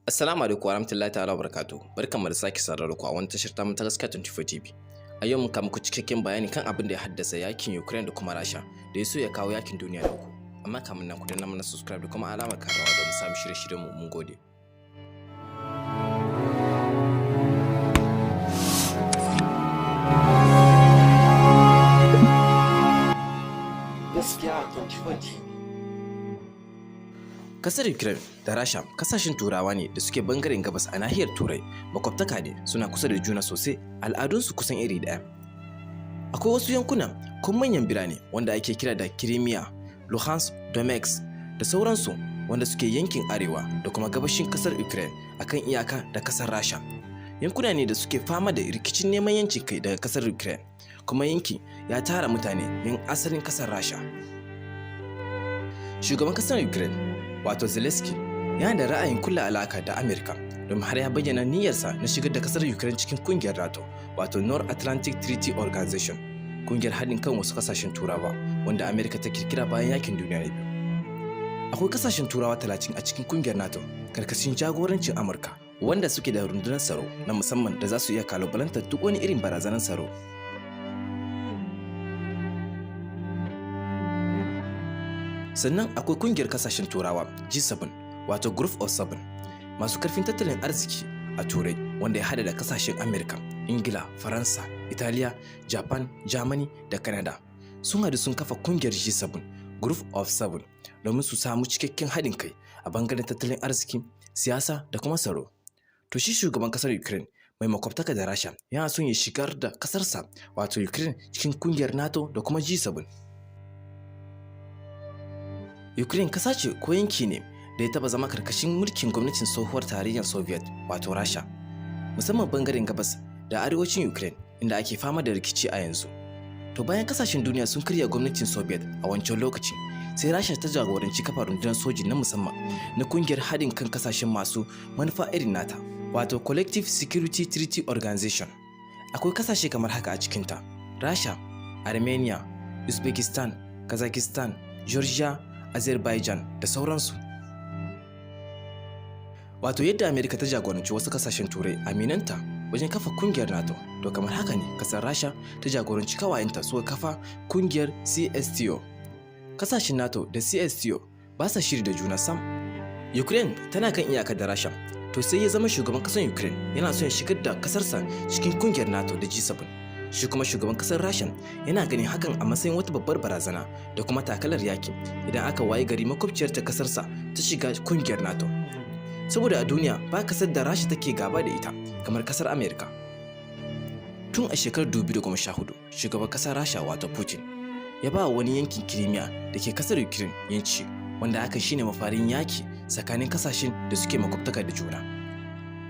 Assalamu alaikum warahmatullahi ta'ala wabarakatuh. Barkanmu da sake sauraro ku a wani tashar tamu ta Gaskiya 24 TV. A yau mun kawo muku cikakken bayani kan abin da ya haddasa yakin Ukraine da kuma Rasha da ya so ya kawo yakin duniya na uku. Amma kamin nan, ku danna mana subscribe da kuma alamar karawa domin samun shirye-shiryen mu. Mun gode. Gaskiya 24 TV. Kasar Ukraine da Rasha kasashen Turawa ne da suke bangaren gabas a nahiyar Turai, makwabtaka ne, suna kusa da juna sosai, al'adunsu kusan iri ɗaya. Akwai wasu yankuna ko manyan birane wanda ake kira da Crimea, Luhansk, Donetsk da sauransu, wanda suke yankin arewa da kuma gabashin kasar Ukraine akan iyaka da kasar Rasha. Yankuna ne da suke fama da rikicin neman yancin kai daga kasar Ukraine, kuma yankin ya tara mutane yan asalin kasar Rasha. Shugaban kasar Ukraine, wato Zelensky, yana da ra'ayin kulla alaka da Amerika, domin har ya bayyana niyyarsa na shigar da kasar Ukraine cikin kungiyar NATO, wato North Atlantic Treaty Organization, kungiyar haɗin kan wasu kasashen Turawa wanda Amerika ta kirkira bayan yakin duniya na biyu. Akwai kasashen Turawa 30 a cikin kungiyar NATO karkashin jagorancin Amurka, wanda suke da rundunar tsaro na musamman da za su iya kalubalantar duk wani irin barazanar tsaro. Sannan akwai kungiyar kasashen Turawa G7, wato Group of Seven, masu karfin tattalin arziki a Turai, wanda ya hada da kasashen Amerika, Ingila, Faransa, Italiya, Japan, Germany da Canada. Sun hadu sun kafa kungiyar G7, Group of Seven, domin su samu cikakken haɗin kai a bangaren tattalin arziki, siyasa da kuma tsaro. To, shi shugaban kasar Ukraine mai makwabtaka da Rasha yana son ya shigar da kasarsa, wato Ukraine, cikin kungiyar NATO da kuma G7. Ukraine kasa ce ko yanki ne da ya taba zama karkashin mulkin gwamnatin tsohuwar tarayyar Soviet, wato Rasha, musamman bangaren gabas da arewacin Ukraine, inda ake fama da rikici a yanzu. To, bayan kasashen duniya sun karya gwamnatin Soviet a wancan lokacin, sai Rasha ta jagoranci kafa rundunar soji na musamman na kungiyar haɗin kan kasashen masu manufa irin nata, wato Collective Security Treaty Organization. Akwai kasashe kamar haka a cikinta: Rasha, Armenia, Uzbekistan, Kazakhstan, Georgia, Azerbaijan da sauransu. Wato yadda Amerika ta jagoranci wasu kasashen Turai aminanta wajen kafa kungiyar NATO, to kamar haka ne kasar Rasha ta jagoranci kawayenta suka kafa kungiyar CSTO. Kasashen NATO da CSTO ba sa shiri da juna sam. Ukraine tana kan iyaka da Rasha, to sai ya zama shugaban kasar Ukraine yana son ya shigar da kasarsa cikin kungiyar NATO da G7. Shi kuma shugaban kasar Rasha yana ganin hakan a matsayin wata babbar barazana da kuma takalar yaki idan aka waye gari makwabciyar ta kasarsa ta shiga kungiyar NATO. Saboda a duniya ba kasar da Rasha take gaba da ita kamar kasar Amerika. Tun a shekarar 2014 shugaban kasar Rasha, wato Putin, ya ba wani yankin Crimea da ke kasar Ukraine yanci, wanda haka shine mafarin yaki tsakanin kasashen da suke makwabtaka da juna.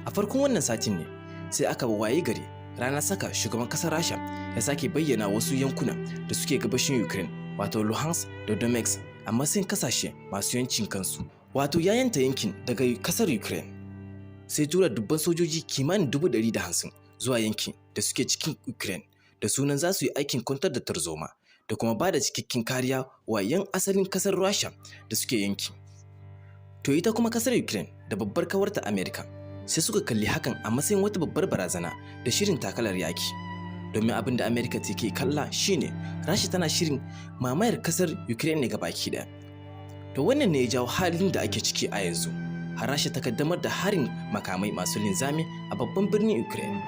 A farkon wannan satin ne sai aka waye gari rana saka shugaban kasar Rasha ya sake bayyana wasu yankuna da suke gabashin Ukraine, wato Luhansk da Donetsk, a matsayin kasashe masu yancin kansu. Wato ya yanta yankin daga kasar Ukraine. Sai tura dubban sojoji kimanin 150,000 zuwa yankin da suke cikin Ukraine da sunan za su yi aikin kwantar da tarzoma da kuma ba da cikakken kariya wa 'yan asalin kasar Rasha da suke yankin. To, ita kuma kasar Ukraine da babbar kawarta Amerika sai suka kalli hakan a matsayin wata babbar barazana da shirin takalar yaki. Domin abin da Amerika take kalla shine Rasha tana shirin mamayar kasar Ukraine ne gabaki daya. To, wannan ne ya jawo halin da ake ciki a yanzu. Har Rasha ta kaddamar da harin makamai masu linzami a babban birnin Ukraine.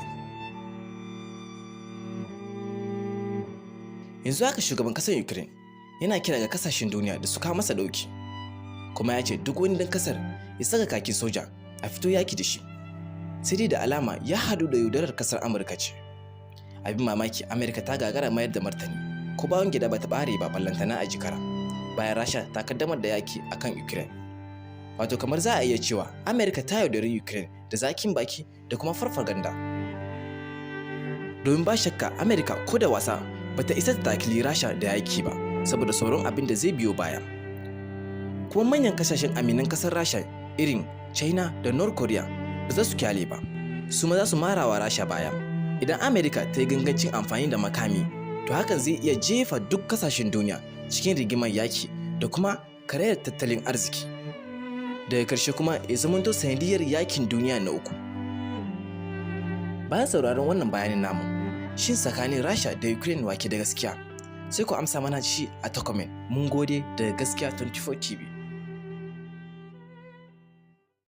Yanzu haka shugaban kasar Ukraine yana kira ga kasashen duniya da su kawo masa dauki. Kuma ya ce duk wani dan kasar ya saka kakin soja a fito yaki da shi. Sai dai da alama ya hadu da yaudarar kasar Amurka ce. Abin mamaki, Amurka ta gagara mayar da martani, ko bawon gida bata bare ba, ballantana a jikara. Bayan Rasha ta kaddamar da yaki akan Ukraine. Wato kamar za a iya cewa Amurka ta yaudari Ukraine da zakin baki da kuma farfaganda. Domin ba shakka Amurka ko da wasa bata isa ta takili Rasha da yaki ba, saboda sauran abin da zai biyo baya. Kuma manyan kasashen aminan kasar Rasha irin China da North Korea ba za su kyale ba. Su ma za su marawa Rasha baya. Idan Amerika ta yi gangancin amfani da makami, to hakan zai iya jefa duk kasashen duniya cikin rigimar yaki da kuma karayar tattalin arziki. Daga karshe kuma ya zamanto sanadiyar yakin duniya na uku. Bayan sauraron wannan bayanin namu, shin tsakanin Rasha da Ukraine wake da gaskiya? Sai ku amsa mana shi a ta comment. Mun gode daga Gaskiya 24 TV.